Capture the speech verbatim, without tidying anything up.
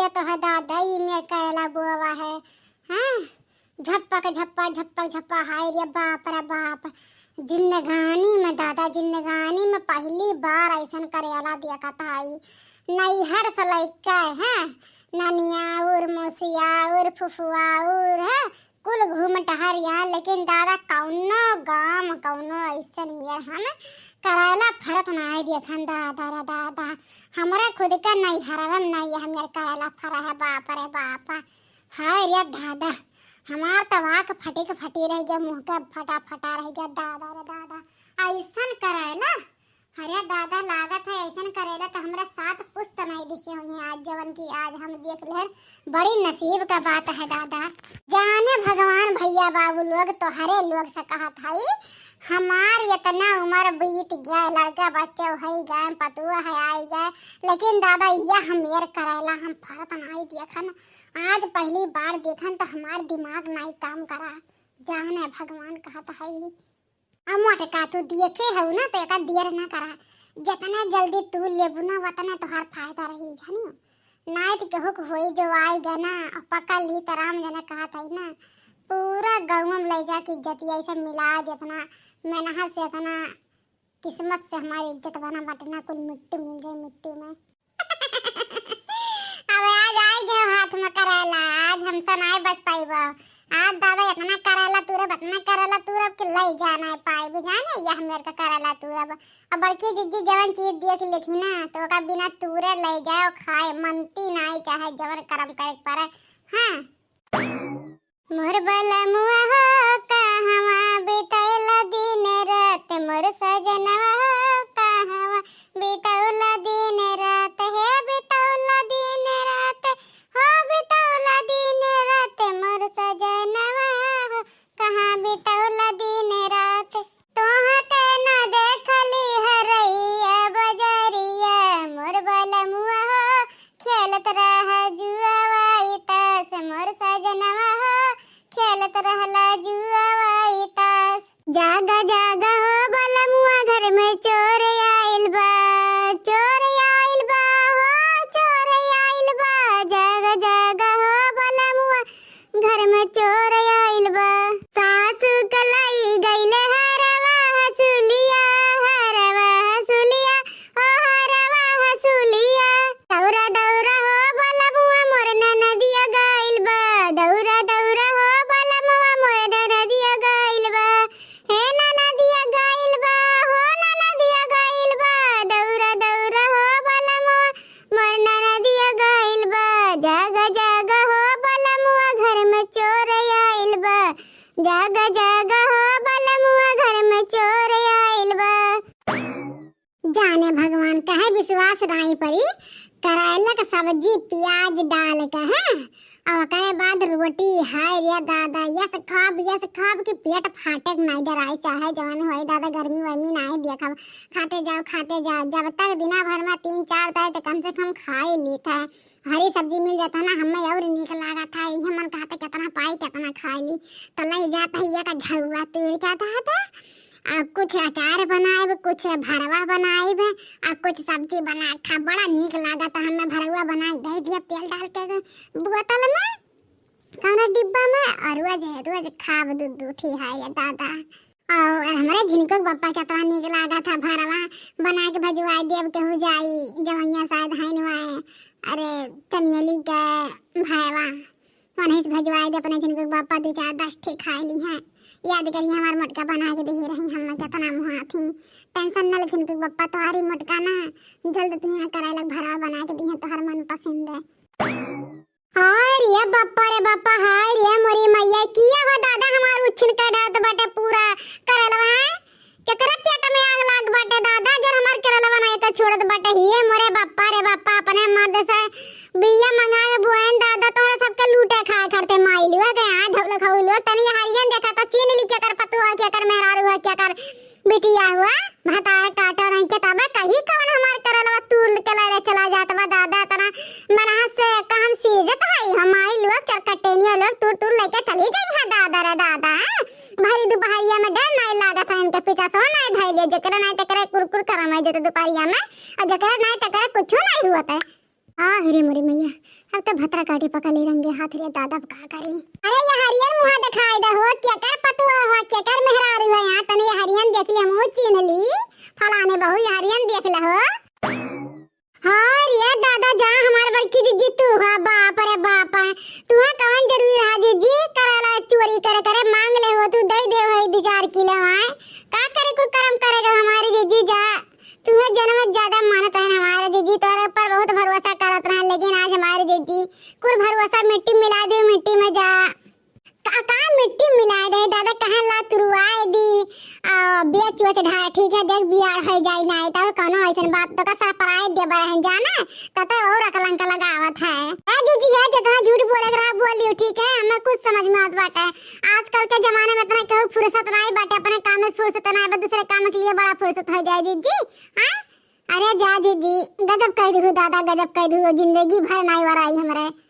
तो है दादा, ई मेर करेला बोवा है, हाँ? झप्पक झप्पा, झप्पक झप्पा, हाय रे बाप रे बाप। जिंदगानी में दादा, जिंदगानी में पहली बार ऐसन करेला देखत हई। नैहर से लइके, हाँ, ननियाउर, मौसियाउर, फुफुआउर, हाँ, कुल घूम टहर यहाँ, लेकिन दादा कौनो गाँव, कौनो ऐसन मेर हम करेला फरत नाई देखन दादा रे दादा। हमरे खुद के नैहरवे में नाई है मेर करेला फरा है, बाप रे बाप। हाय रे दादा, हमार तो आँख फटी के फटी रह गया, मुँह के फटा फटा रह गया दादा रे दादा। ऐसन करेला, अरे दादा, लागत है ऐसन करेला तो हमरा सात पुस्त नहीं देखे हुए आज, जवन की आज हम देख लेहन। बड़ी नसीब का बात है दादा। जाने भगवान, भैया बाबू लोग, तोहरे लोग से कहत हई, हमार इतना उम्र बीत गया, लड़का बच्चे हो गए, पतुआ है आई गए, लेकिन दादा, यह मेर करेला हम फरत नहीं देखन। आज पहली बार देखन तो हमार दिमाग नहीं काम करा। जाने भगवान, कहत हई। आ मोटका, तू देखे हऊ ना, तो एका देर ना करा। जितने जल्दी तू लेबू ना, उतने तोहार फायदा रही, जानियो। नाई तो केहू के होई जो आई गए ना, आ पकड़ ली तो राम जाने कहत हई ना, पूरा गाँव में ले जाके इज्जतिया ऐसे मिला दे, इतना मेहनत से, इतना किस्मत से हमारी इज्जत बना बाटे ना, कुल मिट्टी मिल जाए मिट्टी में। अब आज आई गए हाथ में करेला, आज हमसे नाई बच पाइबो। आज दादा इतना करेला तूरब, इतना करेला तूरब कि लई जा नाई पाइबो। जाने यह मेर का करेला तूरब। अब बड़की जिज्जी जवन चीज देख लेती ना, तो ओका बिना तूरे लई जाए और खाए, मनती नाई, चाहे जवन करम करे के पड़े। हाँ। मोर बलमुआ हो, कहवा बितैला दिन रात, मोर सजनवा हो, कहवा बितौला दिन रात, हे बितौला दिन रात, हो बितौला दिन रात, मोर सजनवा हो, कहाँ बितौला दिन रात। तोहके न देखली हरैया बजरिया, मोर बलमुआ हो, खेलत रह जुआवा ई तास, मोर सजनवा हो, खेलत रहला जुआवा ई तास। जागा जागा हो बलमुआ, घर में चोर आइल बा, चोर आइल बा हो, चोर आइल बा। जागा जागा हो बलमुआ, घर में चोर आइल बा। सासू के लाई गइले हरवा हसुलिया, हरवा हसुलिया, ओ हरवा हसुलिया। दौरा दौरा हो बलमुआ, मोर ननदिया गइल बा। दौरा दौरा हो बलमुआ, मोर ननदिया गइल बा। हे ननदिया गइल बा, हो ननदिया गइल बा। दौरा दौरा हो बलमुआ, मोर ननदिया गइल बा। जागा जागा हो बलमुआ, घर में चोर आइल बा। जागा जागा हो बलमुआ, घर में चोर आइल बा। जाने भगवान, कहे विश्वास नाई परी, करैला के सब्जी प्याज डाल के, हैं, और ओकरे बाद रोटी। हाय रे दादा, यस खाब, यस खाब कि पेट फाटे के नाई डराई, चाहे जवन होई दादा, गर्मी वर्मी नाई देखब, खाते जाओ, खाते जाओ। जब तक दिना भर में तीन चार तरह के कम से कम खाई लीत है, हरी सब्जी मिल जाता ना, हमें और नीक लागत है। इहे मन कहता कितना पाई, कितना खाई ली। तो लई जात है ये का झउआ तूर के दादा, आ कुछ अचार बनाएब, कुछ भरवा बनाएब, आ कुछ सब्जी बना खा। बड़ा नीक लागत है। हमें भरवा बना के दे दिया तेल डाल के बोतल में, कौनो डिब्बा में, और रोज है, रोज खाब दू दू ठी है ये दादा। और हमरे झिनकू के पप्पा के इतना नीक लागा था, भरवा बना के भजवाई देब, केहू जाई जवैया शायद है नुआए। अरे, चमेली के भरवा, वहीं से भजवाई दे अपने झिनकू के पप्पा, दू चार दस ठे खाए ली हैं। याद करिए हमार मोटका बना के दे रही, हम कितना मुहा थी। टेंशन न ले झिनकू के पप्पा, तोहारी मोटका ना जल्द तुम्हें कराए लग भरवा बना के दी है, तोहर मन पसंद है। हाय रे बप्पा रे बप्पा, हाय रे मोरी मैया, किया हो दादा हमार उछिन के डालत बाटे पूरा करलवा, हैं? केकरा पेट में आग लाग बाटे दादा, जर हमार करलवा ना एक छोड़त बाटे। हिये मोरे बप्पा रे बप्पा, अपने मर्द से बिया मंगा के बुआइन दादा, तोहरा सबके लूटे खाए खरते माई लुआ के यहाँ धौल खौल हुआ, तनी हरियन देखा तो चीन ली केकर पतुआ, केकर मेहरारू है, केकर बिटिया हुआ, भतार काटो नहीं के तबे कहीं कवन हमार करलवा तूर के ले चला जात बा दादा। इतना मनहस से का हम सीजत हई, हम आई लोग चरकटेनिया लोग तूर तूर लेके चली जाई है दादा रे दादा। भारी दोपहरिया में डर नहीं लागत है इनके पीछा सो नहीं धैले, जकरे नहीं तकरे कुरकुर करम है जते दोपहरिया में, और जकरे नहीं तकरे कुछ नहीं हुआ है। आ, अरे मोरे मैया, अब तो भतरा काटी पकड़ ली रंगे हाथ रे दादा, अब का करी? अरे ये हरियन मुहा दिखाई दे हो, केकर पतुआ हो, केकर मेहरारू है यहाँ, तनी ये हरियन देख ली, हम वो चीन्ह ली, फलाने बहू ये हरियन देख ले हो। हाँ रे दादा, जा हमार बड़की जीजी तू हा, बाप रे बाप, तुहा कवन जरूरी रहा जीजी, कराला चोरी करे करे मांग ले हो तू, दे दे हो दो चार किलो आए, का करे कुल करम करेगा हमारी जीजी, जा तुहे जन्म ज्यादा मानत रहन हमारे जीजी, तोरे ऊपर बहुत भरोसा करत रहन, लेकिन आज हमारे जीजी कुल भरोसा मिट्टी मिला दे, मिट्टी में जा। का, का मिट्टी मिला दे दादा, कहाँ ला तुरुआए दी, आ, बेच वेच ढार, ठीक है, देख बियाह हो जाई ना, तब कौनो ऐसन बात तो का सरप्राइज दे बरहन जाना, तब तो और कलंक लगावत है। ए जीजी है, जितना झूठ बोले के रहा बोल लियो, ठीक है, हमें कुछ समझ में आवत बाटे। आजकल के जमाने में इतना केहू फुर्सत नाई बाटे, अपने काम में फुर्सत नाई बा, दूसरे काम के लिए बड़ा फुर्सत हो जाए जीजी। हाँ? अरे जा जीजी, गजब कह दिहु दादा, गजब कह दिहु, जिंदगी भर नाई वराई हमरे।